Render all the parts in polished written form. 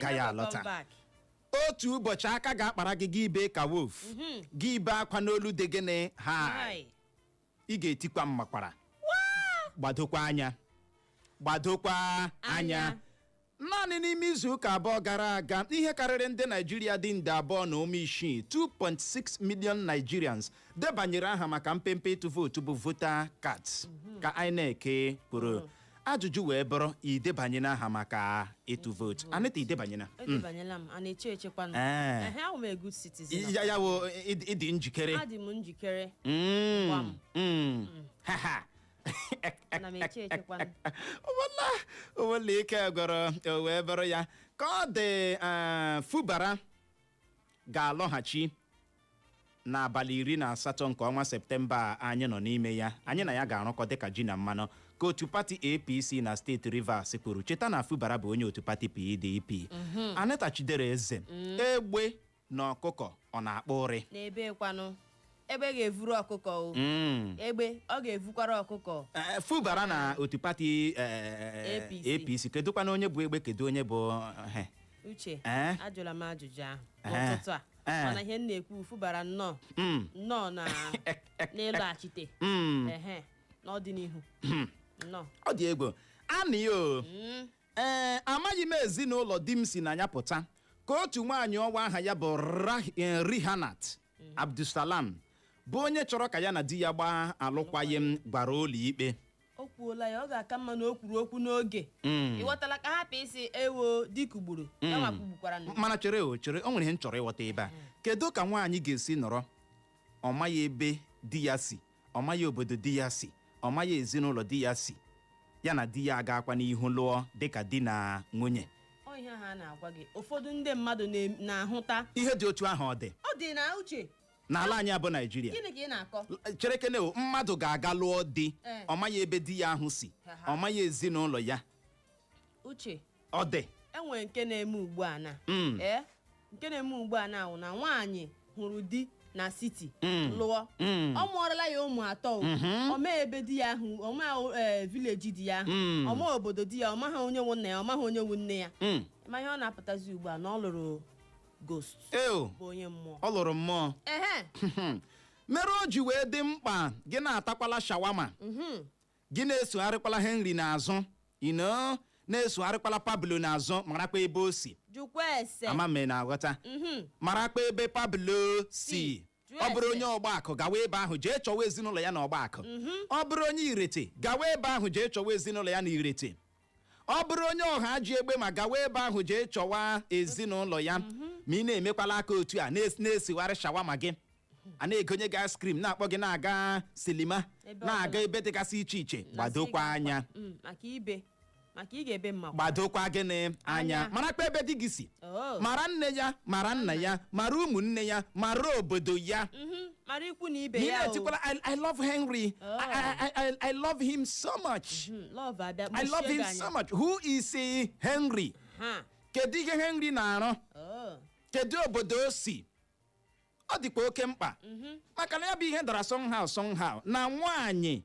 Gaghị alọta. Come back. Otu ụbọchị aka ga-akpara gị, gị bee ka wolf, gị bee akwa n'olu dị gịnị ha. Hi. Ị ga-etikwa mmakwara. Gbadokwa anya, gbadokwa anya. Anya. Naanị n'ime izu ụka 2 gara aga, ihe karịrị ndị Naijiria dị nde 2.6, 2.6 million Nigerians, debanyere aha maka mpempe ịtụ vootu bụ voter cards, ka INEC kwuru. Ajụjụ wee bụrụ, idebanyela aha maka ịtụ vootu? Anita, idebanyela? Edebanyela m, a na-eche echekwanụ. Ee. Ehe, ahụ m a good citizen. Ya wo ịdị njikere? Adị m njikere. Gbam. Ha ha. Ana m eche echekwanụ. Wala wala, ike gwọrọ. O wee bụrụ ya ka ọ dị. Fubara ga-alọghachi n'abalị 18 nke ọnwa Septemba a anyị nọ n'ime ya. Anyị na ya ga-arụkọ dịka ji na mmanụ, ka otu pati APC na steeti Rivers kwuru. Cheta na Fubara bụ onye otu pati PDP. Anita Chidera Eze, egbe na ọkụkọ ọ na-akpọ ụrị? N'ebe kwanụ egbe ga-evuru ọkụkọ o. Egbe ọ ga-evukwara ọkụkọ. Fubara na otu pati APC. APC, kedụkwana onye bụ egbe, kedu onye bụ he? Uche, Eh? ajụla m ajụjụ ahụ Eh. n'ụtụtụ a. Eh. Mana ihe m na-ekwu, Fubara nnọọ nnọọ na n'ịlọghachite ehe n'ọdịnihu, nnọọ. Ọ dị egwu anị o. Ee, amaghị m ezinụlọ di m si na ya pụta, ka otu nwaanyị ọwa aha ya bụ Rihanat Abdulsalam, bụ onye chọrọ ka ya na di ya gbaa alụkwaghịm, gwara ụlọ ikpe. O kwuola ya, ọ ga-aka mma na o kwuru okwu n'oge. Ị ghọtala? Ka hapụ isi ewo di kugburu ya nwa kwugbukwara nụ. Mana chere o, chere, o nwere ihe m chọrọ ịghọta ebe a. Kedu ka nwaanyị ga-esi nọrọ, ọ maghị ebe di ya si, ọ maghị obodo di ya si, ọ maghị ezinụlọ di ya si, ya na di ya agakwa n'ihu lụọ dịka di na nwunye? Ọ ihe ahụ a na-agwa gị, ụfọdụ ndị mmadụ na-ahụta. Ihe dị otu ahụ ọ dị? Ọ dị na uche. N'ala anyị abụ Naijiria? Gịnị ka ị na-akọ? Chere kene o, mmadụ ga-aga lụọ di, ọ maghị ebe di ya ahụ si, ọ maghị ezinụlọ ya. Uche, Ọ dị? Enwere nke na-eme ugbu a na ee, nke na-eme ugbu a na awụ na nwaanyị hụrụ di na city, lụọ. Ọ mụọrọla ya ụmụ atọ o. Ọ ma ebe di ya ahụ, ọ ma ee village di ya ahụ, ọ ma obodo di ya, ọ maghị onye nwe nna ya, ọ maghị onye nwe nne ya. Ma ihe ọ na-apụtazi ugbu a na ọ lụrụ ghost, Eo! bụ onye mmụọ. Ọ lụrụ mmụọ. Ehe. Mere o ji wee dị mkpa, gị na-atakwala shawarma, gị na-esogharịkwala Henry n'azụ, na-esogharịkwala Pablo n'azụ, marakwa ebe o si. Jụkwa ese. Ama m na-aghọta. Marakwa ebe Pablo si. Jụọ Ọ bụrụ ese. onye ọgbakụ, gawa ebe ahụ jee chọwa ezinụlọ ya na ọgbakụ. Ọ bụrụ onye Irete, gawa ebe ahụ jee chọwa ezinụlọ ya na Irete. Ọ bụrụ onye ọha ji egbe, ma gawa ebe ahụ jee chọwa ezinụlọ ya. Ma ị na-emekwala aka otu a na-esigharị shawarma gị, a na-egonye gị ice cream, na-akpọ gị na-aga cinema, Ebe na-aga ọbụla. ebe dịgasị iche iche, Na gbadokwa sị gị anya. Maka ibe, maka ị ga-ebe mma. Gbadokwa gịnị anya. Anya. Marakwa ebe di gị si. Oh. Mara nne ya, mara nna ya, mara ụmụnne ya, mara obodo ya. Mara ikwu na ibe Ma ị ya o. na-etikwala I love Henry. Oh. I love him so much. Love abịa I love kpuchie him gị anya. so much. Who is Henry? Ha. Kedu ihe Henry na-arụ? Oh. Kedu obodo o si? Ọ dịkwa oke mkpa, maka na ya bụ ihe dara somehow somehow na nwaanyị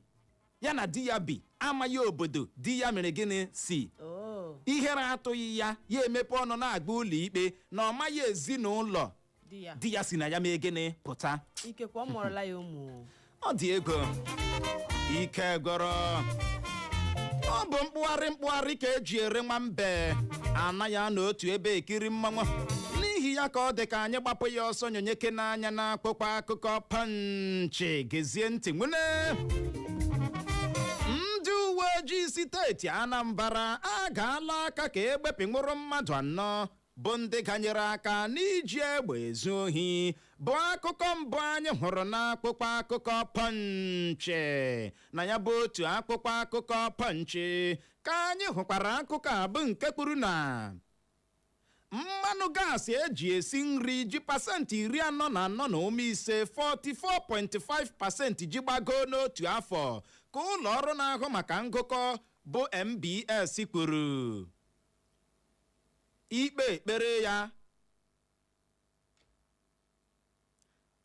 ya na di ya bi amaghị obodo di ya mere gịnị si. Oh. Ihere atụghị ya, ya emepe ọnụ na-agba ụlọ ikpe na ọ maghị ezinụlọ Di ya. di ya si na ya mee gịnị pụta. Ikekwe ọ mụọrọla ya ụmụ. Ọ dị ego, ike gwọrọ. Ọ bụ mkpụgharị mkpụgharị ka eji ere nwambe, anaghị anọ otu ebe ekiri mmanwụ. N'ihi ya ka ọ dị ka anyị gbapụ ya ọsọ nyonyeke n'anya na akpụkpọ akụkọ Punch. Gezie ntị nwune. Ndị uwe ojii steeti Anambra agaala aka ka egbepịnwụrụ mmadụ anọ bụ ndị ganyere aka n'iji egbe ezu ohi, bụ akụkọ mbụ anyị hụrụ n'akpụkpọ akụkọ Punch. Na ya bụ otu akpụkpọ akụkọ Punch ka anyị hụkwara akụkọ a bụ nke kwuru na mmanụ gaasị eji esi nri ji 44.5%, 44.5%, ji gbagoo n'otu afọ, ka ụlọ ọrụ na-ahụ maka ngụkọ bụ NBS kwuru. Ikpe ekpere ya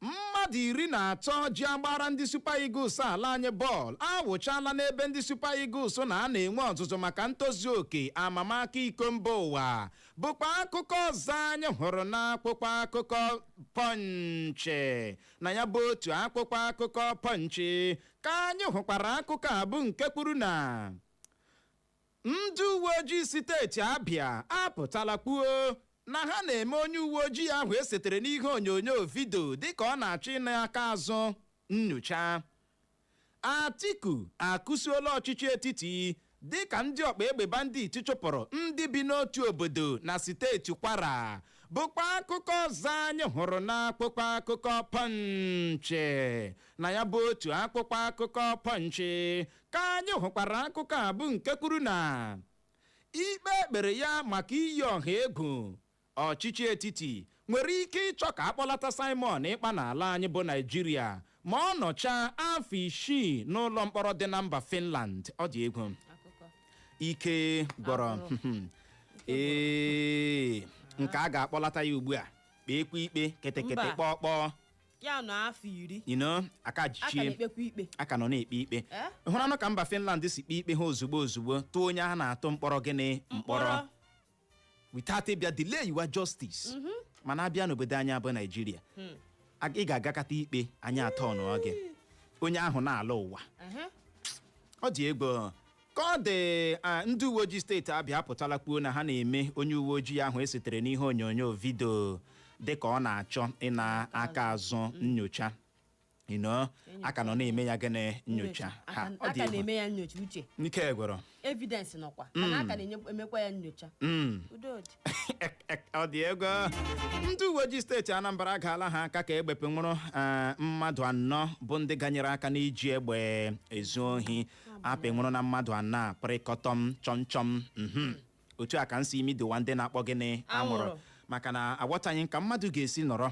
mmadụ Mmadụ 13 ji agbara ndị Super Eagles ala anyị bọọlụ awụchala n'ebe ndị Super Eagles na a na-enwe ọzụzụ maka ntozu oke amamaka iko mba ụwa, bụkwa akụkọ ọzọ anyị hụrụ n'akwụkwọ akụkọ Punch. Na ya bụ otu akwụkwọ akụkọ Punch ka anyị hụkwara akụkọ a, bụ nke kwuru na ndị uwe ojii steeti Abịa apụtala kwuo na ha na-eme onye uwe ojii ahụ esetere n'ihe onyonyo video dịka ọ na-achọ ịna aka azụ nyocha. Atiku akụsuola ọchịchị etiti dịka ndị ọkpa egbe bandit chụpụrụ ndị bi n'otu obodo na steeti Kwara, bụkwa akụkọ ọzọ anyị hụrụ n'akwụkwọ akụkọ Punch. Na ya bụ otu akwụkwọ akụkọ Punch ka anyị hụkwara akụkọ a, bụ nke kwuru na ikpe ekpere ya maka iyi ọha egwu, ọchịchị etiti nwere ike ịchọ ka akpọlata Simon Ekpa n'ala anyị bụ Naijiria ma ọ nọchaa afọ 6 n'ụlọ mkpọrọ dị na mba Finland. Ọ dị egwu. Akụkọ. Ike gwọrọ. Ee, nke a ga-akpọlata ya ugbu a, kpeekwa ikpe kịtịkịtị. Mba. Kpọọ kpọọ. Ya nọ afọ 10. Aka A ka jichie. na-ekpekwa ikpe. A ka nọ na-ekpe ikpe. Eh? Hụranụ ka mba Finland si kpee ikpe ha ozugbo ozugbo, tụọ onye a na-atụ mkpọrọ gịnị? Mkpọrọ, without ịbịa delay your justice. Mana abịa n'obodo anyị abụ Naijiria, ị ga-agakọta ikpe anyị atọ nụọ gị, onye ahụ na-ala ụwa. Ọ dị egwu ka ọ dị. Ndị uwe ojii steeti Abịa apụtala kwuo na ha na-eme onye uwe ojii ahụ esetere n'ihe onyonyo video dịka ọ na-achọ ịna aka azụ nyocha. Aka nọ na-eme ya gịnị? Nyocha ha. Ọ Aka dị egwu. na-eme ya nyocha, Uche. Ike gwọrọ. Evidence nọkwa, mana aka na-emekwa ya nyocha. Udo dị. Ọ dị ego. Ndị uwe ojii steeti Anambra agaala ha aka ka egbepe nwụrụ mmadụ anọ bụ ndị ganyere aka n'iji egbe ezu ohi. Apị nwụrụ na mmadụ anọ a pịrịkọtọm chọm chọm. Otu a ka nsi imi dịwa ndị na-akpọ gịnị? Anwụrụ. Anwụrụ. Maka na aghọtaghị ka mmadụ ga-esi nọrọ,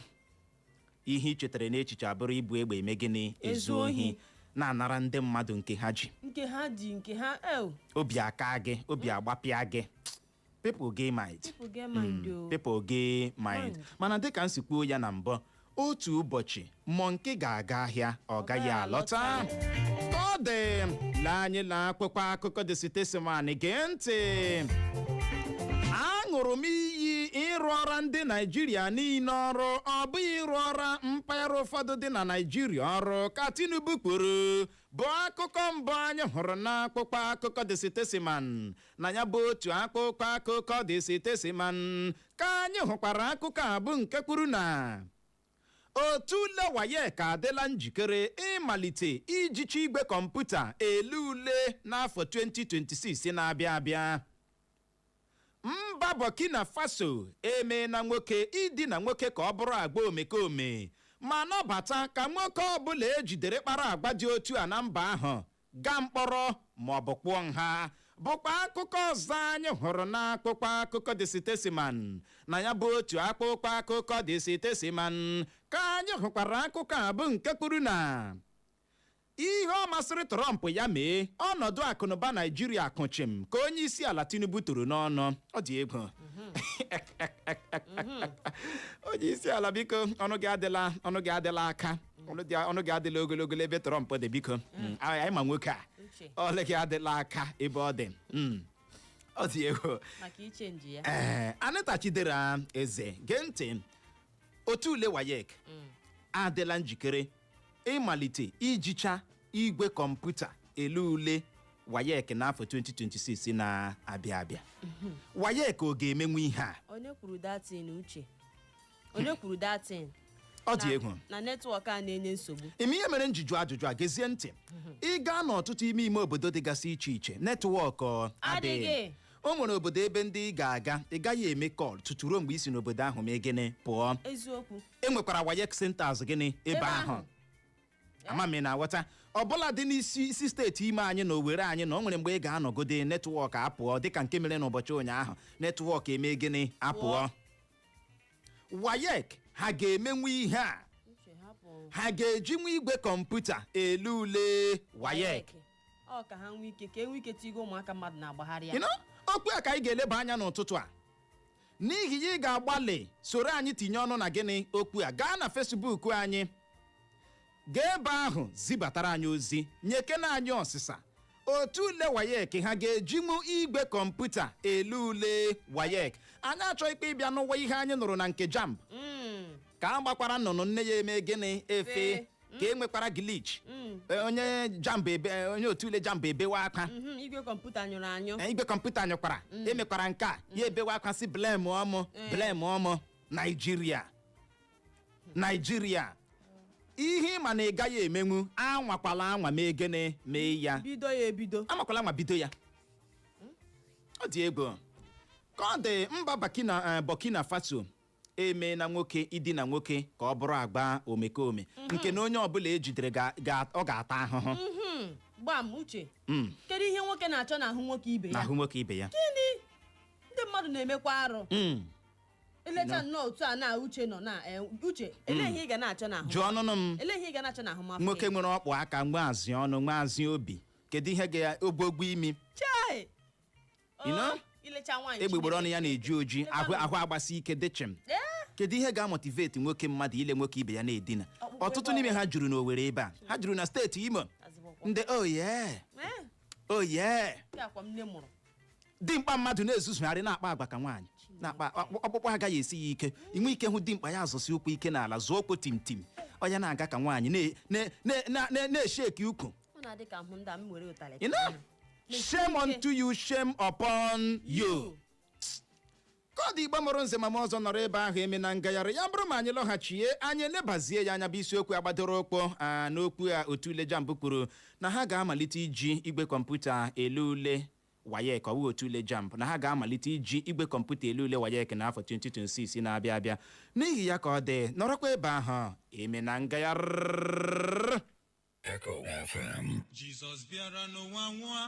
ihe i chetara n'echiche abụrụ ibu egbe eme gịnị? Ezu Ezu ohi, ohi. na-anara ndị mmadụ nke ha ji. Nke ha ji, nke ha el. Obi aka gị, obi agbapịa gị. People get mind. People get mind o. People get mind. Mind. Mana dịka m si kwuo ya na mbụ, otu ụbọchị monkey ga-aga ahịa, ọ gaghị alọta. Ka ọ dị, lee anyị lee akwụkwọ akụkọ The Statesman. Gee ntị: aṅụrụ m iyi ịrụ ọrụ ndị Naijiria niile ọrụ, ọ bụghị ịrụ ọrụ mpaghara ụfọdụ dị na Naijiria ọrụ, ka Tinubu kwuru, bụ akụkọ mbụ anyị hụrụ n'akwụkwọ akụkọ The Statesman. Na ya bụ otu akwụkwọ akụkọ The Statesman ka anyị hụkwara akụkọ a, bụ nke kwuru na otu ule WAEC adịla njikere ịmalite ijichi igwe kọmputa ele ule n'afọ 2026 na-abịa abịa. Mba Burkina Faso emeela nwoke idina nwoke ka ọ bụrụ agba omekome, ma nabata ka nwoke ọbụla ejidere kpara agwa dị otu a na mba ahụ gaa mkpọrọ ma ọ bụ kwụọ nha, bụkwa akụkọ ọzọ anyị hụrụ n'akwụkwọ akụkọ The Statesman. Na ya bụ otu akwụkwọ akụkọ The Statesman ka anyị hụkwara akụkọ a, bụ nke kwuru na ihe ọ masịrị Trump ya mee, ọnọdụ akụnụba Naijiria kụchim, ka onye isi ala Tinubu toro n'ọnụ. Ọ dị egwu. Onye isi ala, biko, ọnụ gị adịla aka, ọnụ gị adịla ogologo ebe Trump dị, biko. Anyị ma nwoke a. Uche. Ọnụ gị adịla aka ebe ọ dị. Ọ dị egwu. Maka ichange ya. Ee, Anita Chidera Eze, gee ntị: otu ule WAEC adịla njikere ịmalite ijicha igwe kọmputa ele ule WAEC n'afọ 2026 na-abịa abịa. WAEC ọ ga-emenwu ihe a? Onye kwuru that thing, Uche? Onye kwuru that thing? Ọ dị egwu. Na network a na-enye nsogbu. Ime ihe mere njiju ajụjụ a, gezie ntị: ị gaa n'ọtụtụ ime ime obodo dịgasị iche iche, network adịghị. Adịghị. O nwere obodo ebe ndị ị ga-aga, ị gaghị eme call tutu ruo mgbe i si n'obodo ahụ mee gịnị? Pụọ. Eziokwu. E nwekwara WAEC centers gịnị ebe Ebe ahụ. ahụ. Ama m ị na-aghọta. Ọbụla dị n'isi isi steeti ime anyị na Owere anyị na o nwere mgbe ị ga-anọgode, network apụọ, dịka nke mere n'ụbọchị ụnyaahụ. Network eme gịnị? Apụọ. WAEC ha ga-emenwu ihe a? Uche, hapụ. Ha ga-ejinwu igwe kọmputa ele ule WAEC? Ọ ka ha nwee ike, ka e nwee ike tigo ụmụaka mmadụ na-agbagharị ya. Okwu a ka anyị ga-eleba anya n'ụtụtụ a. N'ihi ya, ị ga-agbalị soro anyị tinye ọnụ na gịnị? Okwu a. Gaa na Facebook anyị. Gaa ebe ahụ zibatara anyị ozi, nyekena anyị ọsịsa. Otu ule WAEC ha ga-ejinwu igwe kọmputa ele ule WAEC? Anyị achọghịkwa ịbịa n'ụwa ihe anyị nụrụ na nke JAMB, ka a gbakwara nnụnụ nne ya eme gịnị? Efe. Fee. Ka e nwekwara glitch. Onye JAMB ebe, onye otu ule JAMB ebewe akwa. Igwe kọmputa nyụrụ anyụ. Igwe kọmputa nyụkwara, emekwara nke a, ya ebewe akwa si blame ọmụ, blame ọmụ Naijiria, Naijiria. Ihe ịma na ị gaghị emenwu, anwakwala anwa mee gịnị? Mee ya. Bido ya ebido. Amakwala anwa bido ya. Ọ dị egwu ka ọ dị. Mba Burkina Faso emeela nwoke idina nwoke ka ọ bụrụ agba omekome, nke na onye ọbụla ejidere ọ ga-ata ahụhụ. Gbam, Uche. Kedu ihe nwoke na-achọ n'ahụ nwoke ibe ya? N'ahụ nwoke ibe ya. Gịnị? Ndị mmadụ na-emekwa arụ. Elecha nnọọ otu a na Uche nọ na Uche, elee ihe ị ga na-achọ n'ahụ? Jụọ ọnụnụ m. Elee ihe ị ga na-achọ n'ahụ m afọ? Nwoke nwere ọkpụ aka, nweazị ọnụ, nweazị obi, kedu ihe ga ogwogwo imi? Chai! You know? Oh, ilecha nwaanyị. Egbugbere ọnụ ya na-eji oji, ahụ agbasi ike dị chịm. Kedu ihe ga-amotivate nwoke mmadụ ile nwoke ibe ya na-edina? Ọkpụkpụ Ọtụtụ ebe n'ime ha juru n'Owere ebe a, ha juru na steeti Imo. Azịbọkwa. Ndị oh yeah. Oh yeah. Nke akwa m nne mụrụ. Dimkpa mmadụ na-ezuzugharị, na-akpa agwa ka nwaanyị na-akpa. Ọkpụkpụ agaghị esi ya ike inwe ike hụ dimkpa ya azụsi ụkwụ ike n'ala, zụọ ụkwụ tim tim, ọ ya na-aga ka nwaanyị na-esheki ukwu. Ọ na-adị ka m hụ ndị a, m were ụtalị. You know? Shame unto you, shame upon you. Ka ọ dị, Igbo mụrụ nze mama ọzọ nọrọ ebe ahụ eme na ngagharị ya. Bụrụ ma anyị lọghachie, anyị elebazie ya anya, bụ isiokwu agbadoro ụkpọ a n'okwu a otu ule JAMB kwuru na ha ga-amalite iji igwe kọmputa ele ule WAEC. Ọwụ otu ule JAMB na ha ga-amalite iji igwe kọmputa ele ule WAEC n'afọ 2026 na-abịa abịa. N'ihi ya, ka ọ dị, nọrọkwa ebe ahụ eme na ngagharị. Echo FM. Jizọs bịara n'ụwa nwa.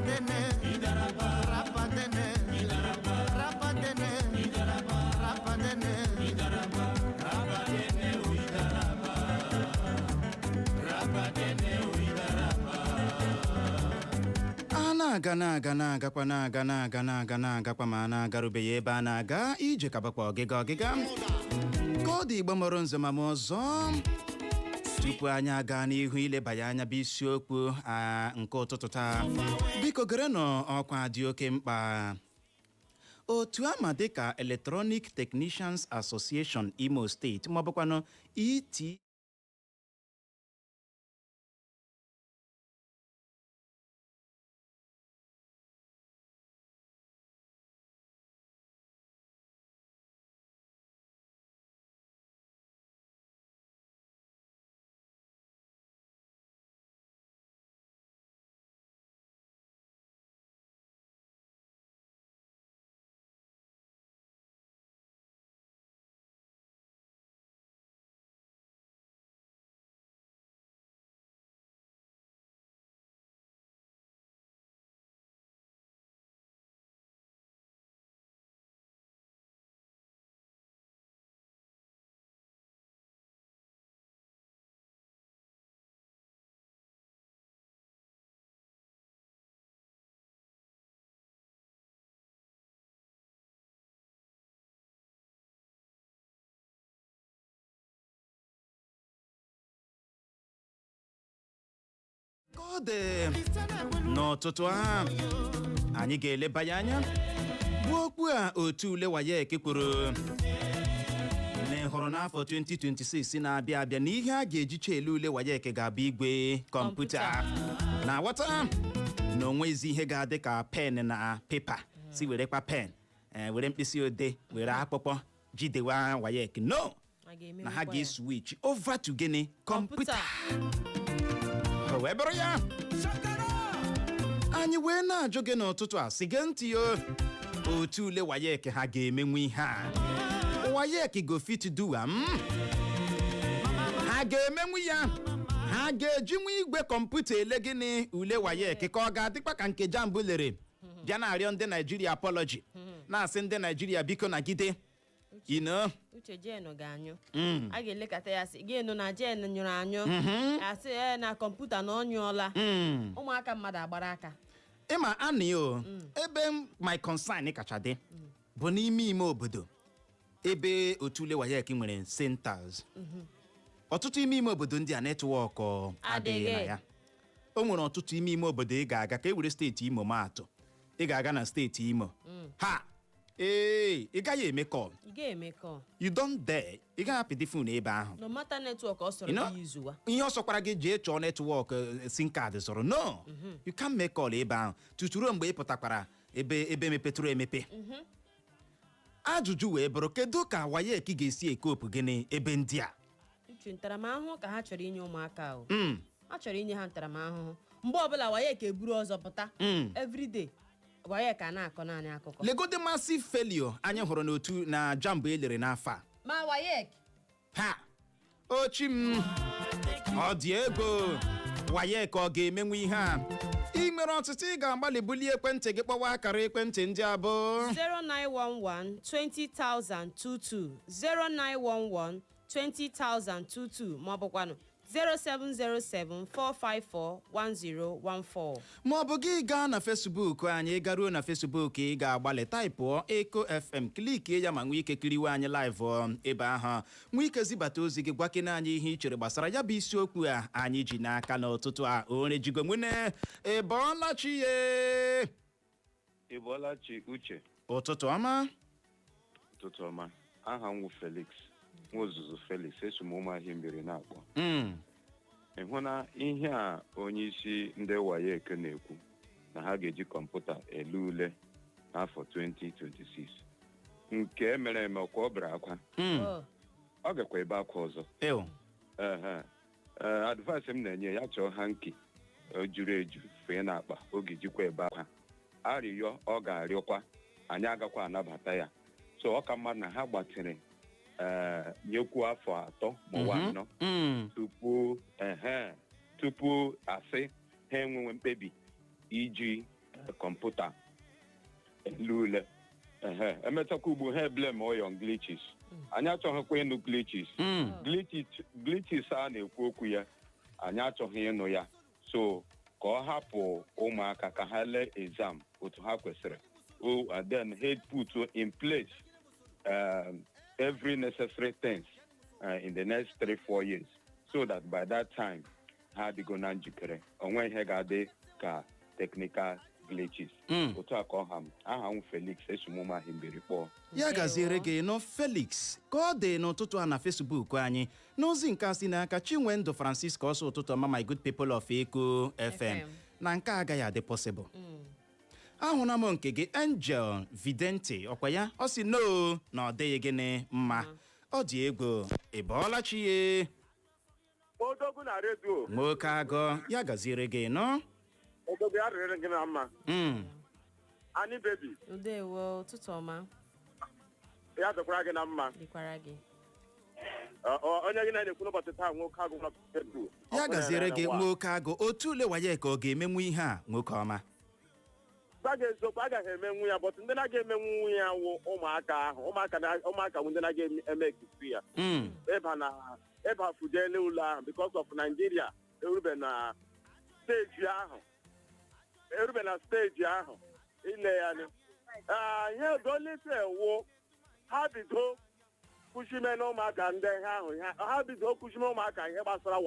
Rapadene, rapadene, rapadene, rapadene. Rapadene o idaraba. Rapadene o idaraba. A na-aga, na-aga, na-agakwa, na-aga, na-aga, na-aga, na-agakwa, ma a na-agarubeghị ebe a na-aga ije, kabakwa ọgịga ọgịga ka ọ dị. Igbo mụrụ nze ma m ọzọ, tupu anyị aga n'ihu ileba ya anya bụ isiokwu nke ụtụtụ taa, biko gerenụ ọkwa dị oke mkpa. Otu ama dịka Electronic Technicians Association Imo Steeti, maọbụkwanụ ET ka ọ dị n'ụtụtụ a, anyị ga-eleba ya anya bụ okwu a otu ule WAEC kwuru na ị hụrụ n'afọ 2026 na-abịa abịa na ihe a ga-eji chele ule WAEC ga-abụ igwe kọmputa, na ghọta na onwezi ihe ga-adị ka pen na paper, si werekwa pen, were mkpịsị odee, were akpụkpọ jidewa WAEC, no. A Na ha ga-emenwukwa ya. ga-eswitch over to gịnị? Kọmputa. O wee bụrụ ya, anyị wee na-ajụ gị n'ụtụtụ a, sị gee ntị o, otu ule WAEC ha ga-emenwu ihe a? WAEC go fit do am? Ha ga-emenwu ya? Ha ga-ejinwu igwe kọmputa ele gịnị, ule WAEC, ka ọ ga-adịkwa ka nke JAMB lere bịa na-arịọ ndị Naijiria apology, na-asị ndị Naijiria biko nagide you? Uche, jen ga-anyụ. A ga-elekọta ya, sị gịnụ na jen nyụrụ anyụ, asị ee na kọmputa na ọ nyụọla. Ụmụaka mmadụ agbara aka. Ịma anị o, ebe my concern kacha dị bụ n'ime ime obodo ebe otu ule WAEC nwere centers. Ọtụtụ ime ime obodo ndị a, network adịghị na Adịghị. ya. O nwere ọtụtụ ime ime obodo ị ga-aga, ka e were steeti Imo maa atụ, ị ga-aga na steeti Imo ha, ee, ị gaghị eme call. Ị ga-eme call. You don dare, ị gaghị apịdị phone ebe ahụ. No matter network ọ sọrọ You know? gị izuwa. Ihe ọ sọkwara gị jee chọọ network, SIM card zụrụ, no, you can't make call ebe ahụ tutu ruo mgbe ị pụtakwara ebe mepetụrụ emepe. Ajụjụ wee bụrụ, kedu ka WAEC ga-esi ekopu gịnị ebe ndị a? Uche, ntaramahụhụ ka ha chọrọ inye ụmụaka o. Ha chọrọ inye ha ntaramahụhụ mgbe ọbụla WAEC eburu ọzọ pụta. Everyday WAEC a na-akọ naanị akụkọ. Legode massive failure anyị hụrụ n'otu na JAMB elere n'afọ a. Ma WAEC. Ha ochi m, ọ dị ego. WAEC ọ ga-emenwu ihe a? Ị nwere ọtụtụ, ị ga-agbalị bulie ekwentị gị kpọwa akara ekwentị ndị a bụ 0911 20022, 0911 20022, maọbụkwanụ 0707 454 1014. Ma ọ bụ gị gaa na Facebook anyị. Garuo na Facebook, ị ga-agbalị taịpụọ Eco FM, klikie ya ma nwee ike kiriwe anyị live ebe ahụ, nwee ike zibata ozi gị, gwakene anyị ihe ị chere gbasara ya bụ isiokwu a anyị ji n'aka n'ụtụtụ a. Onye jigo nwune, ị bọọla chi ye? Ị bọọla chi, Uche. Ụtụtụ ọma. Ụtụtụ ọma. Aha m wụ Felix Nwaozuzu Felix, esi m Ụmụahịa Mbiri na-akpọ. Ị hụ na ihe a onye isi ndị WAEC na-ekwu na ha ga-eji kọmputa ele ule n'afọ 2026, nke mere eme ọkwa ọ bere akwa. Oh, ọ gakwa ebe akwa ọzọ. Ew. Ehe. Ee, advice m na-enye ya, chọọ hanky juru eju fee n'akpa oge jikwa ebe akwa. Arịrịọ ọ ga-arịọkwa, anyị agakwa anabata ya. So ọ ka mma na ha gbatịrị, ee, nyekwuo afọ 3 ma ọwa 4 tupu, ehe, tupu asị ha enwewe mkpebi iji Kọmputa ele ule, ehe, emechakwa ugbo ha blame on glitches. Anyị achọghịkwa ịnụ glitches. Glitches, glitches a na-ekwu okwu ya, anyị achọghị ịnụ ya. So ka ọ hapụ ụmụaka ka ha lee exam otu ha kwesịrị o, and then ha put in place every necessary things in the next 3-4 years, so that by that time ha adịgo na njikere, onwe ihe ga-adị ka technical glitches. Otu a ka ọ ha m. Aha m Felix Esumumahimbiri kpọọ. Ya gaziere gị nọ, Felix. Ka ọ dị n'ụtụtụ a na Facebook anyị, n'ozi nke a si n'aka Chinwendụ Francisco, ọsọ, "Ụtụtụ ọma, my good people of Eko FM." FM. Na nke a agaghị adị possible. Ahụla m nke gị, Angel Vidente, ọkwa ya ọ sị no, na ọ dịghị gịnị mma. Ọ dị egwu. Ị bọọla chi ye? Odogwu na redio. Nwoke agụ, ya gaziere gị nọ. Odogwu, ya rịrị gị na mma. Anyị bebi. Ndewo, ụtụtụ ọma. Ya dịkwara gị na mma. Dịkwara gị. Onye gị na-ekwu n'ụbọchị taa, nwoke agụ na Facebook. Ya gaziere gị, nwoke agụ. Otu ule WAEC ka ọ ga-emenwu ihe a, nwoke ọma? Gwa gị eziokwu, agaghị emenwu ya, but ndị na-aga emenwu ya wụ ụmụaka ahụ. Ụmụaka ụmụaka wụ ndị na-aga eme ekisi ya. Ịba na ịba fudele ule ahụ, because of Nigeria erube na stage ahụ, erube na stage ahụ ile ya ni. Ihe dolite wụ ha bido kụzime na ụmụaka ndị ihe ahụ, ha bido kụzime ụmụaka ihe gbasara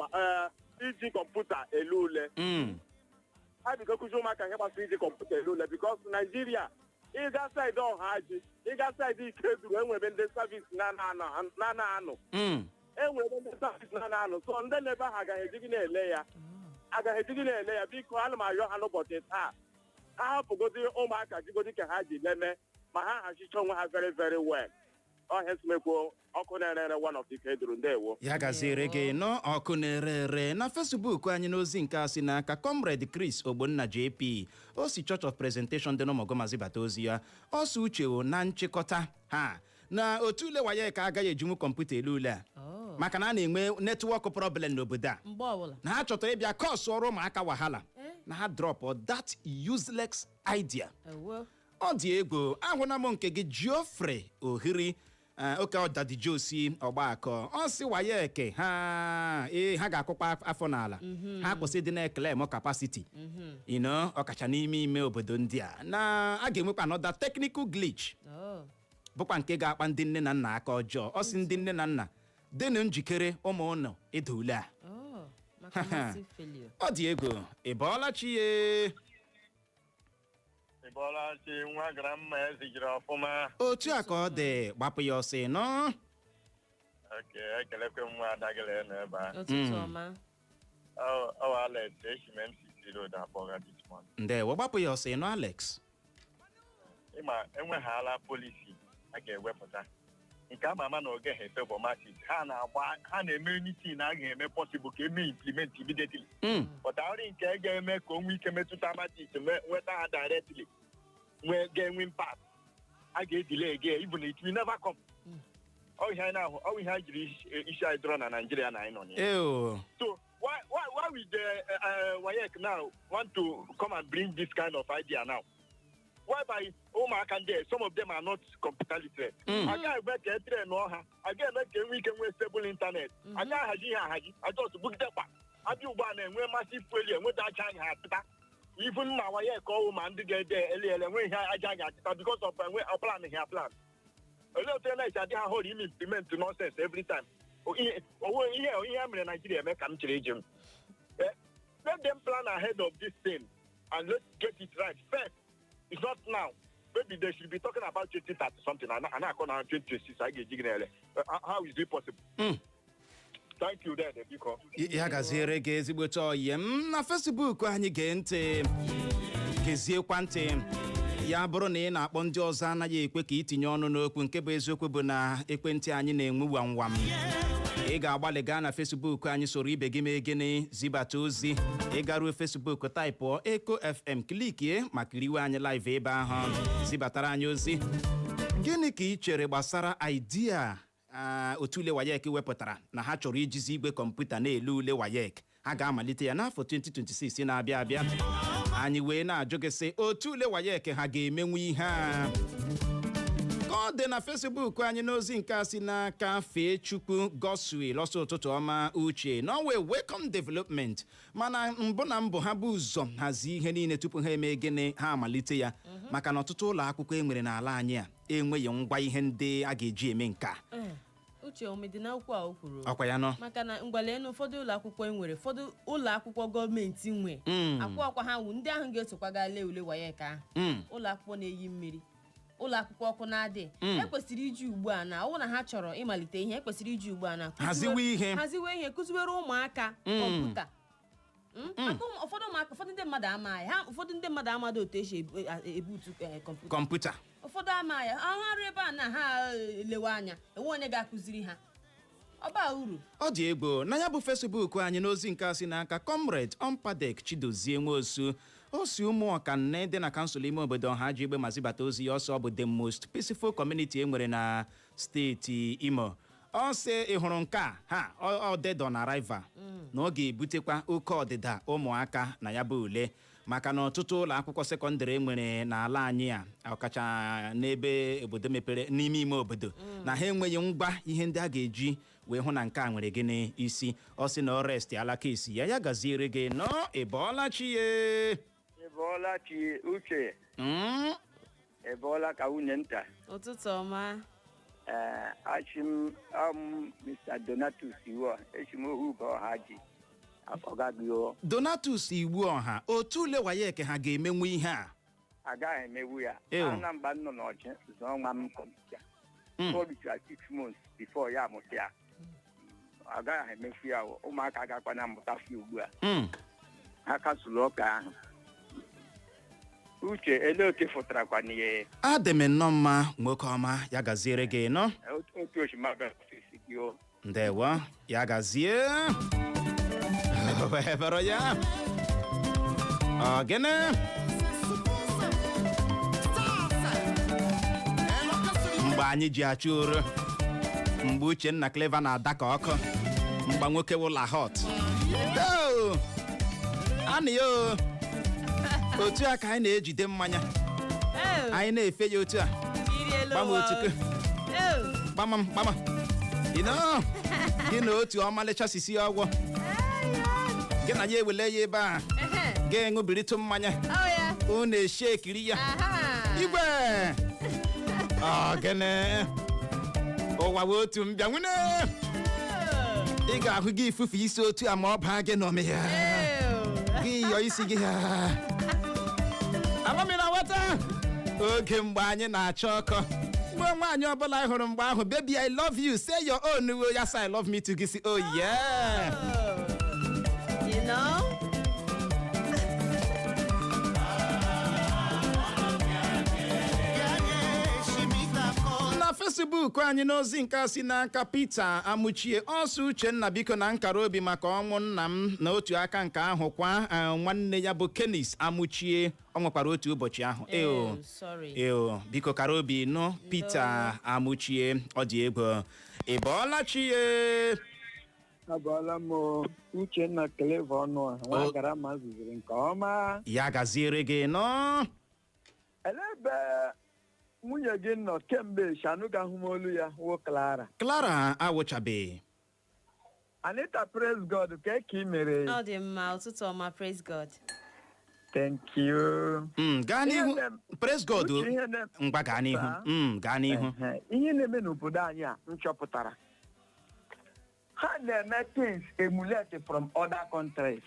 iji kọmputa ele ule. Ha bido kụzi ụmụaka ihe gbasara iji kọmputa ele ule, because Naijiria, ịga side Ọhaji, ịga side Ikeduru, enwere ebe ndị service na-ana anọ. Enwere ebe ndị service na-ana anọ, so ndị na-ebe ahụ agaghị eji gị na-ele ya, agaghị eji gị na-ele ya. Biko, ana m arịọ ha n'ụbọchị taa, ha hapụgodi ụmụaka, jigodi ka ha ji leme, ma ha hazicha onwe ha very very well. Ọhịa esemokwu ọkụ na-ere ere, one of Ikeduru. Ndewo. Ya gaziere gị nọ, ọkụ na-ere ere. Na Facebook anyị, n'ozi nke a si n'aka Comrade Chris Ogbonna JP, o si Church of Presentation dị n'Ụmụgoma zibata ozi ya. Ọ sị, "Uche o, na nchịkọta ha na otu ule WAEC ka agaghị ejinwu kọmputa ele ule a." Oh. Maka na a na-enwe network problem n'obodo a. Mgbe ọbụla. Na ha chọtara ịbịa cause ọrụ ụmụaka wahala. Eh? Na ha drop that useless idea. Ewo. Ọ dị egwu. Ahụna m nke gị, Geoffrey Ohiri, oke ọdadi josi ọgbakọ. Ọ sị WAEC ha, ee, ha ga-akụkwa afọ n'ala. Ha kwụsị ịdị na-eclaim capacity ọkacha n'ime ime obodo ndị a, na a ga-enwekwa another technical glitch. Oh. Bụkwa nke ga-akpa ndị nne na nna aka ọjọọ. Ọ sị ndị nne na nna dịnụ njikere, ụmụ ụnụ ịda ule a. Oh. Maka massive failure. Ọ dị egwu. Ị bọọla chi ye? Ị bọọla chi, nwa gara mma, ezijiri ọfụma. Otu a ka ọ dị. Gbapụ ya ọsọ nọ. Oke, ekelekwe m nwa ada gị nọ ebe a. Ụtụtụ ọma. Ọ Alex, esi m MCC Road akpọga this morning. Ndewo, gbapụ ya ọsọ nọ, Alex. Ịma enweghala policy a ga-ewepụta nke ama ama na oge ha efavour masses. Ha na-agba, ha na-eme anything a ga-eme possible ka eme implement immediately, but ahụrụ nke ga-eme ka o nwee ike metụta masses, nweta ha directly, nwee ga-enwe impact, a ga-edelay again, even it will never come. Ọ ihe anyị na-ahụ, ọ ihe anyị jiri isi anyị dọrọ na Nigeria na anyị nọ na ya. Eo. So why we the WAEC now want to come and bring this kind of idea now? Whereby ụmụaka ndị a, some of them are not computer literate. Agaghị eme ka e train ha, agaghị eme ka enwe ike nwee stable internet, agaghị ahazi ihe ahazi, ajọs bugidekwa abịa ugbu a na-enwe massive failure, enweta aja anyị atịta, even ma WAEC ọwụ ma ndị ga-ede ele ele enwe ihe aja anyị atịta because of enwe plan ha plan. Olee otu na-esi adị ha hụrụ ime implement nonsense every time? Owe ihe mere Nigeria eme ka m chere ije m. Let them plan ahead of this thing and let's get it right first. It's not now. Maybe they should be talking about 2030 something and akọ na 2026 a ga-eji gị na-ele. How is it possible? Thank you there, biko. Ya gaziere gị, ezigbote ọyị m. Na Facebook anyị, gee ntị, geziekwa ntị. Ya bụrụ na ị na-akpọ, ndị ọzọ anaghị ekwe ka itinye ọnụ n'okwu. Nke bụ eziokwu bụ na ekwentị anyị na-enwe wam wam. Ị ga-agbalị gaa na Facebook anyị, soro ibe gị mee gịnị? Zibata ozi. Ị garuo Facebook, typeụọ Eko FM, clickie ma kiriwe anyị live ebe ahụ, zibatara anyị ozi. Gịnị ka ị chere gbasara idea otu ule WAEC wepụtara na ha chọrọ ijizi igwe kọmputa na-ele ule WAEC? Ha ga-amalite ya n'afọ 2026 na-abịa abịa. Anyị wee na-ajụ gị sị, otu ule WAEC ha ga-emenwu ihe a? Ka ọ dị na Facebook anyị, n'ozi nke a si n'aka Fee Chukwu Goswill, ọsọ ụtụtụ ọma Uche, na ọnwa welcome development, mana mbụ na mbụ ha bụ ụzọ hazie ihe niile tupu ha eme gịnị, ha amalite ya, maka na ọtụtụ ụlọ akwụkwọ e nwere n'ala anyị a enweghị ngwa ihe ndị a ga-eji eme nke a. Ee, Uche, omedi na okwu a o kwuru. Ọkwa ya nọ. Maka na mgbalee na ụfọdụ ụlọ akwụkwọ e nwere, ụfọdụ ụlọ akwụkwọ gọọmenti nwe akwụ ọkwa ha wụ ndị ahụ ga-esokwa gaa lee ule WAEC ahụ. Ụlọ akwụkwọ na-eyi mmiri, ụlọ akwụkwọ ọkụ na-adị. Ekwesịrị iji ugbu a na ọwụ na ha chọrọ ịmalite ihe, ekwesịrị iji ugbu a na Haziwe ihe. Haziwe ihe, kụziwere ụmụaka kọmputa. Maka ụfọdụ ụmụaka, ụfọdụ ndị mmadụ ama ya ha, ụfọdụ ndị mmadụ amadị otu esi ebutu kọmputa. Kọmputa. Ụfọdụ ama ya ha arụ ebe a na ha elewe anya, enwe onye ga-akụziri ha, ọ baa uru. Ọ dị egwu. Na ya bụ Facebook anyị, n'ozi nke a si n'aka Comrade Ompadek Chidozie Nwosu, o si ụmụ ọkanne dị na kansụl ime obodo ọha ji egbe ma zibata ozi ya. Ọsọ ọ bụ the most peaceful community e nwere na steeti Imo. Ọ sị, ị hụrụ nke a, ha ọ dead on arrival, na ọ ga-ebutekwa oke ọdịda ụmụaka na ya bụ ule, maka na ọtụtụ ụlọ akwụkwọ sekọndịrị e nwere n'ala anyị a, ọkacha n'ebe obodo mepere n'ime ime obodo, na ha enweghị ngwa ihe ndị a ga-eji wee hụ na nke a nwere gịnị isi. Ọ sị na ọ rest ala kesi ya, ya gaziere gị nọ. Ị bọọla chi ye? Ị bọọla chi, Uche. Ị bọọla ka nwunye nta. Ụtụtụ ọma. Ee, achị m Mr. Donatus Iwo, echi m ohu bụ ọha ji ọgagị o. Donatus Igbu Ọha, otu ule WAEC ha ga-emenwu ihe a? Agaghị emewu ya. Ew. Ana mgba m nọ n'ọchị zụọ nwa m kọmputa, o ruchara 6 months before ya amụta ya. Agaghị emefu ya o. Ụmụaka agakwa na mmụta fi ugbu a. Ha kasụrụ ọka ahụ. Uche, ele otu fụtarakwa n'ihe? Adị m nnọọ mma, nwoke ọma, ya gaziere gị nọ. Otu osimiri ọfisi gị o. Ndewo, ya gazie. Wee bụrụ ya, ọ gịnị? Mgbe anyị ji achụ ụrụ, mgbe Uchenna Clever na-ada ka ọkụ, mgbe nwoke wụla hot. Oh! Anị ya o, otu a ka anyị na-ejide mmanya, anyị na-efe ya otu a. Gbam otuko. Gbamam gbama gị na otu ọmalịcha sisi ọgwụ gị na ya ewele ya ebe a, gị ṅụbiritụ mmanya, unu eshi ekiri ya igwe. Ọ gịnị, ụwa wee otu mbịa nwune. Ị ga-ahụ gị ifufe isi otu a ma ọ baa gị n'ọmị ya, gị yọọ isi gị ha. Amami na nwata oge mgbe anyị na-achọ ọkọ, mgbe nwaanyị ọbụla ị hụrụ mgbe ahụ, "Baby, I love you, say your own." Wo ya say, "I love me too." Gị si, "Oh yeah." You know? Na Facebook anyị, n'ozi nke a si n'aka Peter Amuchie, ọsọ Uchenna, biko, na nkara obi maka ọnwụ nna m, na otu aka nke ahụ kwa nwanne ya bụ Kenis Amuchie, ọ nwekwara otu ụbọchị ahụ. Eo. Oh, sorry. Eo, biko kara obi nụ, Peter Amuchie. Ọ dị egwu. Ị bọọla chi ye? Abọọla m o, Uchenna Clever ọnụ a nwa gara ma zuziri nke ọma. Ya gaziere gị nọ. Elee ebe nwunye gị nọ kemgbe shanụ ga-ahụ m olu ya wụ Clara? Clara awụchabeghị. Anita, praise God, ka ka ị mere? Ọ dị mma, ụtụtụ ọma, praise God. Thank you. Gaa n'ihu. Ihe Praise God o. Uche, ihe Ngwa, gaa n'ihu. Saa. Gaa n'ihu. Ehe, ihe na-eme n'obodo anyị a m chọpụtara, ha na-eme things emulate from other countries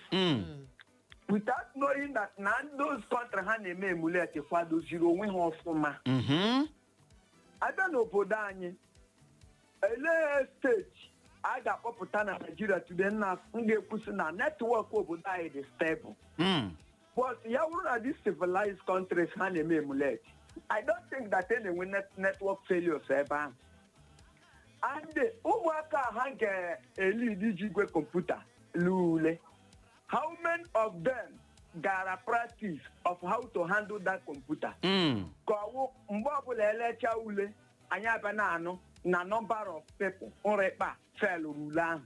without knowing that na those countries ha na-eme emulate kwadoziri onwe ha ọfụma. Abịa n'obodo anyị, elee steeti a ga-akpọpụta na Nigeria today na m ga-ekwusi na network obodo anyị dị stable? But ya bụrụ na these civilized countries ha na-eme emulate, I don't think that e na-enwe network failures ebe ahụ. And ụmụaka ha ga-elid iji igwe kọmputa lee ule, how many of them gara practice of how to handle that computer? Ka ọwụ mgbe ọbụla elecha ule, anyị abịa na-anụ na number of people nrịkpa felụrụ ule ahụ.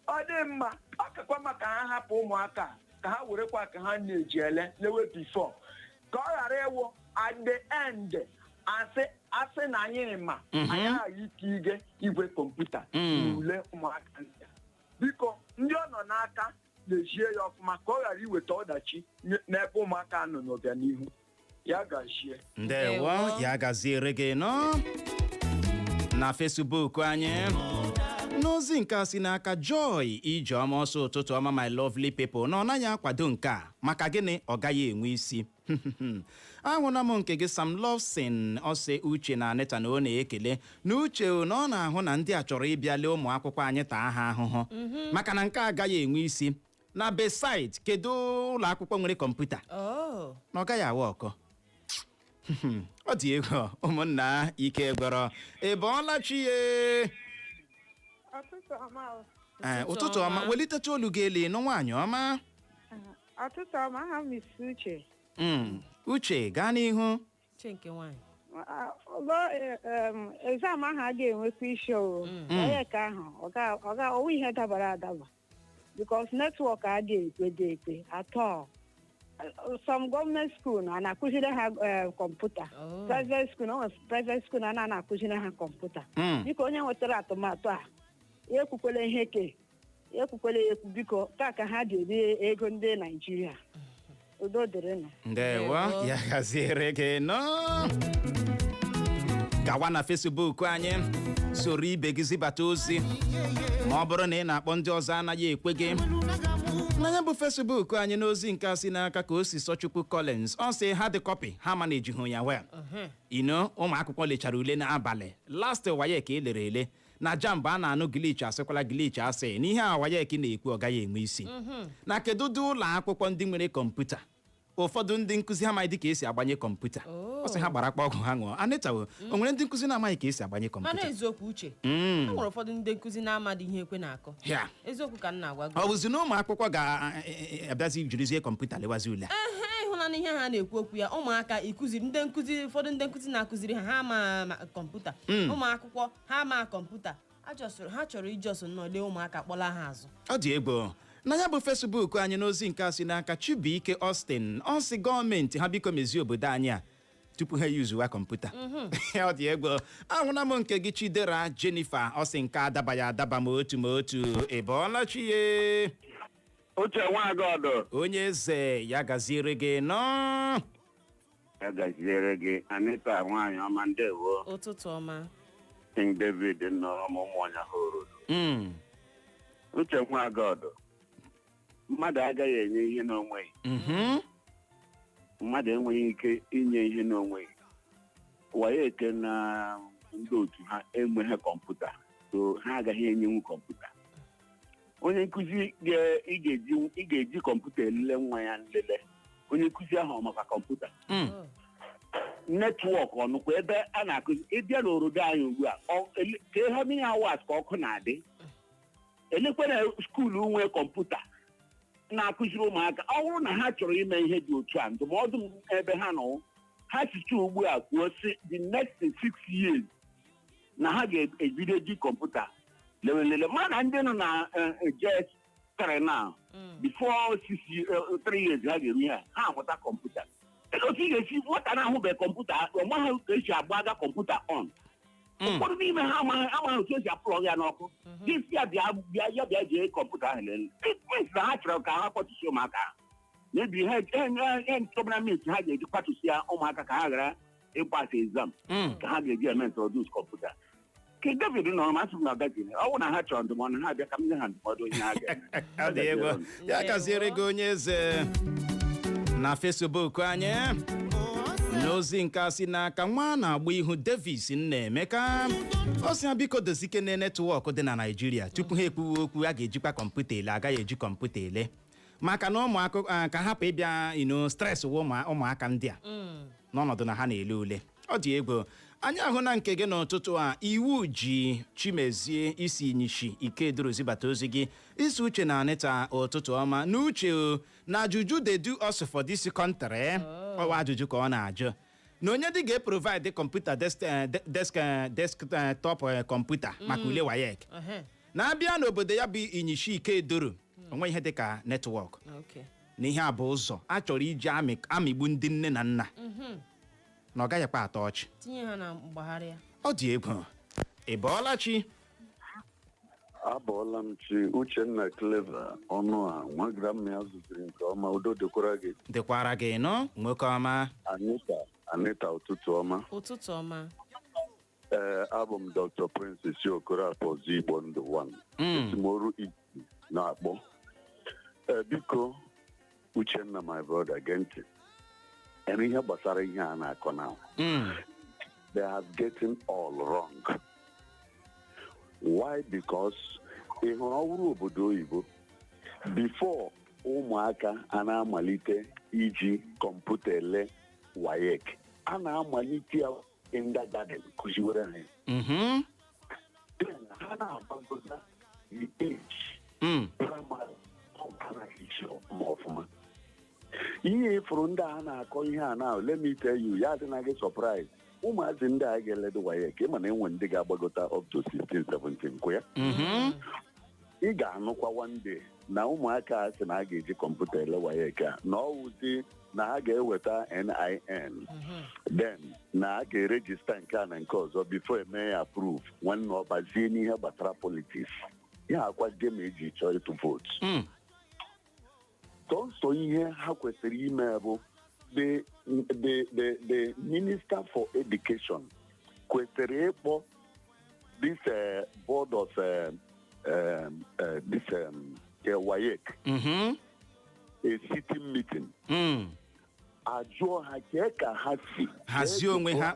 Ọ dị mma, ọ kakwa maka ha hapụ ụmụaka ka. Ka ha werekwa ka ha na-eji ele lewe before, ka ọ ghara ịwụ at the end asị asị na anyị ma anyị aghaghị ike igwe kọmputa n'ule ụmụaka ndị a. Biko, ndị ọ nọ n'aka na-ejie ya ọfụma ka ọ ghara iweta ọdachi n'ebe ụmụaka nọ n'ọbịanihu. Ya gazie. Ndewo. Ndewo. Ya gaziere gị nọ. Na Facebook anyị, n'ozi nke a si n'aka Joy Ijeọma, ọsọ, "Ụtụtụ ọma, my lovely people," na ọ naghị akwado nke a. Maka gịnị? Ọ gaghị enwe isi. Ahụla m nke gị, Sam Lawson, ọsị, "Uche na Anita," na ọ na-ekele na Uche na ọ na-ahụ na ndị a chọrọ ịbịa lee ụmụ akwụkwọ anyị taa ha ahụhụ, maka na nke a agaghị enwe isi. Na beside, kedu ụlọ akwụkwọ nwere kọmputa? Oh. Na ọ gaghị awa ọkọ. Ọ dị egwu, ụmụnna. Ike gwọrọ. Ị bọọla chi ye? Ọtụtụ ọma o. Ee, ụtụtụ ọma. Welitecha olu gị elu nụ, nwaanyị ọma. Ọtụtụ ọma. Aha m isi Uche. Uche, gaa n'ihu. Uche nke nwaanyị. Ụlọ exam ahụ a ga-enwekwa isi o. WAEC ahụ, ọ ga ọwụ ihe dabara adaba, because network adịghị ekwe dị ekwe atọ. Some government school na na-akụziri ha kọmputa. Oh. Private school, o nwere private school na na-akụziri ha kọmputa. Biko, onye nwetara atụmatụ a, ya ekwukwele ihe ke ya ekwukwele ya ekwu. Biko, taa ka ha ji eri ego ndị Naijiria. Udo dịrịnụ. Ndewo. Ndewo. Ya gaziere gị nọ. Gawa na Facebook anyị, soro ibe gị zibata ozi, ma ọ bụrụ na ị na-akpọ ndị ọzọ anaghị ekwe gị. N'anya bụ Facebook anyị, n'ozi nke a si n'aka ka o si Sọchukwu Collins, ọ sị ha dị copy ha ma na-ejighụ ya well. Ino ụmụ akwụkwọ lechara ule n'abalị last WAEC elere ele na JAMB a na-anụ glitch. Asịkwala glitch, asị n'ihe a WAEC na-ekwu ọ gaghị enwe isi. Na kedu ụdị ụlọ akwụkwọ ndị nwere kọmputa? Ụfọdụ ndị nkụzi amaghị dị ka esi agbanye kọmputa. Ọ sị ha gbara akpa ọgwụ ha ṅụọ. Anịtawo o nwere ndị nkụzi na-amaghị ka esi agbanye Mana kọmputa. eziokwu, Uche, e nwere ụfọdụ ndị nkụzi na-amadị ihe ekwe na-akọ. Eziokwu ka m na-agwa gị. Ọ bụzi na ụmụ akwụkwọ ga-abịazi jirizie kọmputa lewazi ule a? Ehe, ịhụnanya ihe ha na-ekwu okwu ya, ụmụaka ịkụziri ndị nkụzi, ụfọdụ ndị nkụzi na-akụziri ha, ha ama kọmputa. Ụmụ akwụkwọ ha ama kọmputa. Ha chọrọ ijọsụ nnọọ lee ụmụaka kpọla ha azụ. Ọ dị egwu. Na ya bụ Facebook anyị, n'ozi nke a si n'aka Chibuike Austin, ọ sị gọọmenti ha biko mezie obodo anyị a tupu ha yuzuwa kọmputa. Ọ dị egwu. Ahụla m nke gị, Chidera Jennifer, ọ sị nke adabaghị adaba ma otu ma otu. Ị bọọla chi ye? Uche Nwagọdụ. Onye eze, ya gaziere gị nọ. Ya gaziere gị, Anita nwaanyị ọma, ndewo. Ụtụtụ ọma. King David nọrọ m ụmụ ọnya hụrụ. Uche Nwagọdụ, mmadụ agaghị enye ihe n'onweghị. Mmadụ enweghị ike inye ihe n'onweghị. WAEC na ndị otu ha enweghị kọmputa, so ha agaghị enyenwu kọmputa. Onye nkụzi ị ga-eji kọmputa elele nwa ya nlele, onye nkụzi ahụ ọ maka kọmputa? Network ọnụkwa ebe a na-akụzi. Ịbịa n'obodo anyị ugbu a, ka ihe many hours ka ọkụ na-adị? Elekwere school nwee kọmputa na-akụziri ụmụaka. Ọ bụrụ na ha chọrọ ime ihe dị otu a, ndụmọdụ m ebe ha nọ, ha site ugbu a kwuo si the next 6 years na ha ga-ebido ji kọmputa lelelele, mana ndị nọ na JS3 now, before 6 3 years ha ga-eru ihe a, ha amụta kọmputa. Otu ị ga-esi nwata na-ahụbeghị kọmputa, ọ maghị ka esi agbaga kọmputa on. Ụfọdụ n'ime ha amaghị otu esi a plug ya n'ọkụ. Gị ya bịa bịa, ya bịa jee kọmputa ahụ lelee. It means na ha chọrọ ka ha kwatusi ụmụaka ahụ. Maybe ha ntọbara mint ha ga-eji kwatusi ya ụmụaka ka ha ghara ịpass exam, ka ha ga-eji eme introduce kọmputa. Ke David nọrọ m, asị m na ọ gaghị. Ọ bụrụ na ha chọrọ ndụmọdụ, ha bịa ka m nye ha ndụmọdụ ihe ha ga-eme. Ọ dị egwu. Ya gaziere gị, onye eze. Na Facebook anyị, n'ozi nke a si n'aka nwa a na-agba ihu Davis Nnaemeka, ọ sị ha biko dozikene network dị na Naịjirịa tupu ha ekwuwe okwu a ga-ejikwa kọmputa ele. Agaghị eji kọmputa ele, maka na ụmụaka ka hapụ ịbịa ino stress wụ ụmụaka ndị a n'ọnọdụ na ha na-ele ule. Ọ dị egwu. Anyị ahụ na nke gị n'ụtụtụ a, iwu ji Chimezie isi nyishi Ikeduru zibata ozi gị, isi, "Uche na Anịta, ụtụtụ ọma." Na Uche o, na ajụjụ dey do us for this country. Ọwa ajụjụ ka ọ na-ajụ na onye dị ga-eprovide kọmputa, desktop kọmputa maka ule WAEC. Na-abịa n'obodo ya bụ Inyishi Ikeduru, onwe ihe dịka network. Na ihe a bụ ụzọ a chọrọ iji amịgbu ndị nne na nna, na ọ gaghịkwa atọ ọchị. Tinye ha na mgbagharịa. Ọ dị egwu. Ị bọọla chi? Abọọla m chi. Uchenna Clever, ọnụ a nwa grammar ya zụziri nke ọma. Udo dịkwara gị. Dịkwara gị nọ, nwoke ọma. Anita, Anita, ụtụtụ ọma. Ụtụtụ ọma. Ee, abụ m Dr. Prince si Okorafor Igbo Ndụ 1. Esi m oru iti na-akpọ. Ee, biko, Uchenna, my brother, gee ntị. Ere ihe gbasara ihe a na-akọ na they have getting all wrong. Why? Because ị hụrụ ọhụrụ obodo oyibo, before ụmụaka a na-amalite iji kọmputa ele WAEC, a na-amalite ya kindergarten, kụziwere ha ya. Then ha na-agbagota the age primary, ọ anaghị isi ọfụma ọfụma. Ihe ịfụrụ ndị a na-akọ ihe a na, let me tell you, ya adịna gị surprise, ụmụazị ndị a ga-eledo WAEC, ịma na enwe ndị ga-agbagota up to 16, 17 kwụ ya. Ị ga-anụkwa one day na ụmụaka a sị na a ga-eji kọmputa ele WAEC a, na ọ wụzi na ha ga-eweta NIN, then na a ga-e register nke a na nke ọzọ before eme ya approve. Nwanne, ọ bazie n'ihe gbasara politics ya, akwazie ma eji chọọ ịtụ vootu. Sọnsọ ihe ha kwesịrị ime bụ the minister for education kwesịrị ịkpọ this board of this WAEC a sitting meeting, ajụọ ha kee ka ha si hazie onwe ha,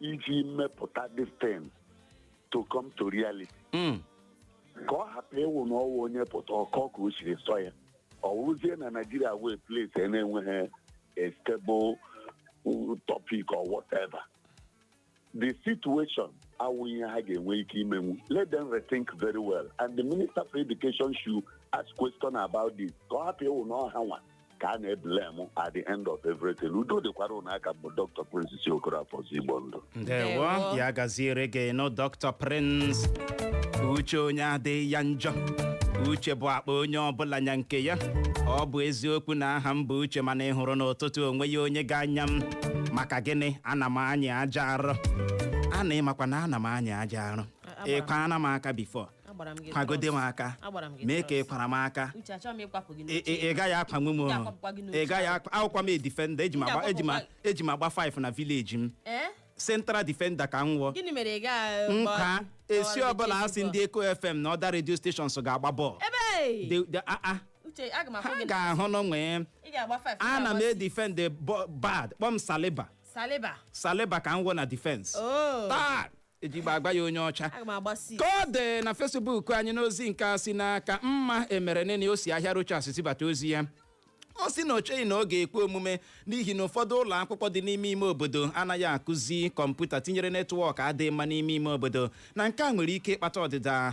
iji mepụta this thing to come to reality, ka ọ hapụ ịwụ na ọwụ onye pụta ọkọ ka o siri sọ ya. Ọ wụzie na Nigeria wee place a na-enweghị a stable topic or whatever the situation awụ ihe ha ga-enwe ike imenwu. Let them rethink very well, and the minister for education should ask question about this, ka ọ hapụ ịwụ na ọha nwa ka a na-e blame at the end of everything. Udo dịkwara ụnụ. Aka bụ Dr. Prince Okorafor Igbo Ndụ. Ndewo, ya gaziere gị nụ, Dr. Prince. Uche onye adịghị ya njọ. Uche bụ akpa onye ọbụla nya nke ya. Ọ bụ eziokwu na aha m bụ Uche, mana ị hụrụ n'ụtụtụ onwe ya onye ga-anya m maka gịnị? Ana m anya aja arụ a na ịmakwa na ana m anya aja arụ. Ịkwana m aka before. Agbara m gị kwagode m trọs. Aka. Agbara m gị mee ka ị trọs. kwara m aka. Uche, achọghị m ịkwapụ gị ị n'oche. ị gaghị akwanwu m. M O ga-akwapụkwa gị n'oche. Ị gaghị akwa akwụkwa m. Defender eji m agba, eji m agba 5 na village m. Ee? Central defender ka m wụọ. Gịnị mere ị gaa Nka esi ọbụla asị ndị Eko FM na other radio stations ga-agba bọọlụ. Ebe Ah, Uche, aga m ha afụ gị. Ga-ahụ n'onwe. Ị ga-agba 5. Ana m e defend bad. Kpọm Saliba. Saliba. Saliba ka m wụ na defense. Oh. Taa ejigba agba ya onye ọcha. Aga m agba 6. Ka ọ dị na Facebook anyị, n'ozi nke a si n'aka mma emere nene o si ahịa Rochas zibata ozi ya, ọ sị na o cheghị na ọ ga-ekwe omume, n'ihi na ụfọdụ ụlọ akwụkwọ dị n'ime ime obodo anaghị akụzi kọmputa, tinyere network adịghị mma n'ime ime obodo, na nke a nwere ike ịkpata ọdịda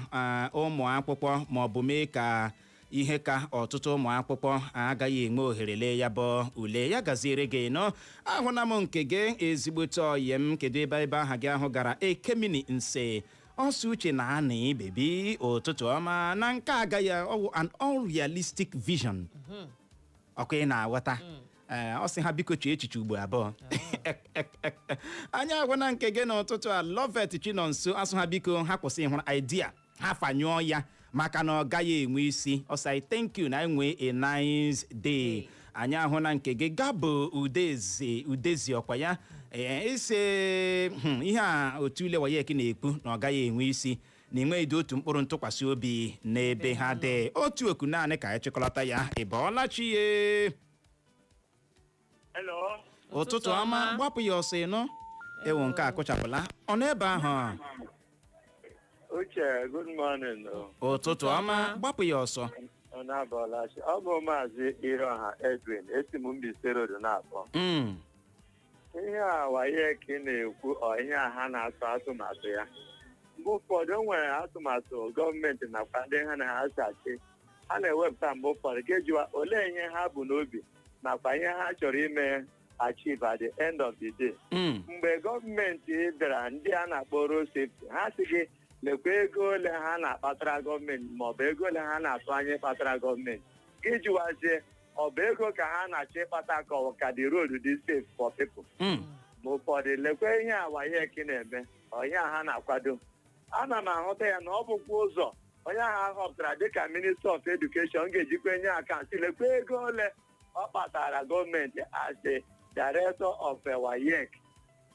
ụmụ akwụkwọ, ma ọ bụ mee ka ihe ka ọtụtụ ụmụ akwụkwọ agaghị enwe ohere lee ya bụ ule. Ya gaziere gị nọ. Ahụna m nke gị, ezigbote ọyị m. Kedu ebe aha gị ahụ gara? Ekemini nse ọsọ uche na anị bebi, ụtụtụ ọma. Na nke agaghị ọwụ an unrealistic vision. Ọkwa ị na-aghọta? Ee, ọ sị ha biko chee echiche ugbo abụọ. Anyị agwana nke gị n'ụtụtụ a. Lovet Chinonso asụ ha biko ha kwụsị ịhụrụ idea ha, fanyụọ ya, maka na ọ gaghị enwe isi. Ọ sị thank you na enwe a nice day. Anyị ahụ na nke gị, Gabo Udezi, Udezi ọkwa ya. Ee, ise ihe a otu ule WAEC na-ekwu na ọ gaghị enwe isi, na enweghị otu mkpụrụ ntụkwasị obi n'ebe ha dị. Otu oku naanị ka anyị chịkọlọta ya. Ị bọọla chi ye? Hello. Ụtụtụ ọma. Gbapụ ya ọsọ ịnụ. Ewu, nke a kụchapụla. Ọ nọ ebe ahụ? Uche, good morning. Ụtụtụ ọma. Gbapụ ya ọsọ. Ọ na-abọọla chi. Ọ bụ Maazị Iroha Edwin, esi m Mbaise Road na-akpọ. Ihe a WAEC na-ekwu, ọ ihe a ha na-atụ atụmatụ ya. Mgbe ụfọdụ o nwere atụmatụ gọọmenti nakwa ndị ha na ha sachi ha na-ewepụta, mgbe ụfọdụ ga-ejiwa olee ihe ha bụ n'obi nakwa ihe ha chọrọ ime achieve at the end of the day. Mgbe gọọmenti bịara, ndị a na-akpọ road safety, ha sị gị lekwa ego ole ha na-akpatara gọọmenti maọbụ ego ole ha na-atụ anya ịkpatara gọọmenti. Gị jụwazie, ọ bụ ego ka ha na-achọ ịkpata, ka ọ ka the road dị safe for people? Ma ụfọdụ, lekwa ihe a WAEC na-eme, ọ ihe a ha na-akwado, ana m ahụta ya na ọ bụkwa ụzọ onye ahụ ahọpụtara dịka Minister of Education ga-ejikwa nye account, lekwa ego ole ọ kpatara gọọmenti as a director of WAEC,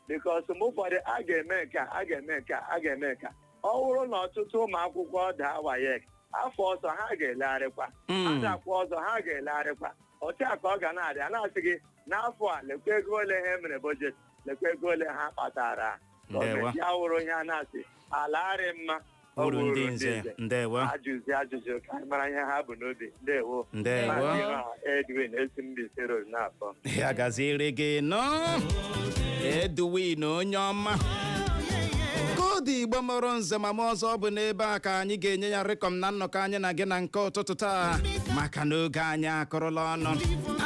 because mgbe ụfọdụ a ga-eme nke a ga-eme nke a ga-eme nke a. Ọ bụrụ na ọtụtụ ụmụ akwụkwọ daa WAEC afọ ọzọ, ha ga-elegharịkwa. Adakwa ọzọ, ha ga-elegharịkwa. Otu a ka ọ ga na-adị. A na-asị gị n'afọ a, lekwa ego ole ha mere budget, lekwa ego ole ha kpatara gọọmenti. Ya wụrụ ihe a na-asị ala arị mma, ọ uru bụ ndị nze. Ndewo. Ajụzi ajụjụ ka anyị mara ihe ha bụ n'obi. Ndewo. Ndewo. Maazị Iroha Edwin, esi Mbaise Road na-akpọ. Ya gaziere gị nọ, Edwin onye ọma. Koodu Igbo mụrụ nze ma m ọzọ bụ n'ebe a ka anyị ga-enye ya rịkọm na nnọkọ anyị na gị na nke ụtụtụ taa, maka na oge anyị akụrụla ọnụ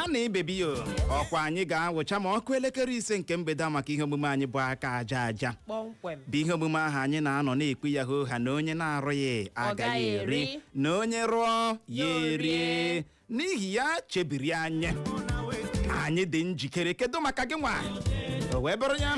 a na-ebebi ya. Ọkwa anyị ga-awụcha ma ọkụ elekere 5 nke mgbede a maka ihe omume anyị bụ Aka Aja Aja. Kpọmkwem. Bụ ihe omume ahụ anyị na-anọ na-ekwu ya hoo ha na onye na-arụghị agaghị gaghị eri, eri. Na onye rụọ ya ya erie. Orie. N'ihi ya, chebiri anyị, anyị dị njikere. Kedu maka gị nwa? O wee bụrụ ya,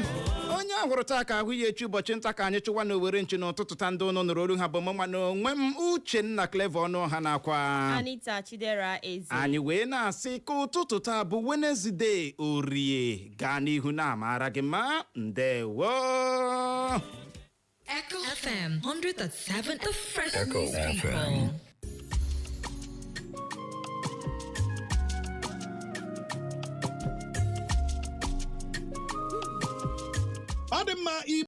onye a hụrụ taa ka ahụ ya echi. Ụbọchị nta ka anyị chụwa na owere nchi n'ụtụtụ taa. Ndị ụnụ nụrụ olu ha bụ mụnwa na onwe m, Uchenna Clever ọnụ ọha, nakwa Anita Chidera Eze. Anyị wee na-asị ka ụtụtụ taa bụ Wednesday, Orie, gaa n'ihu na-amara gị ma. Ndewo. Echo FM 100.7, the fresh Echo news FM. People. Ọ dị mma.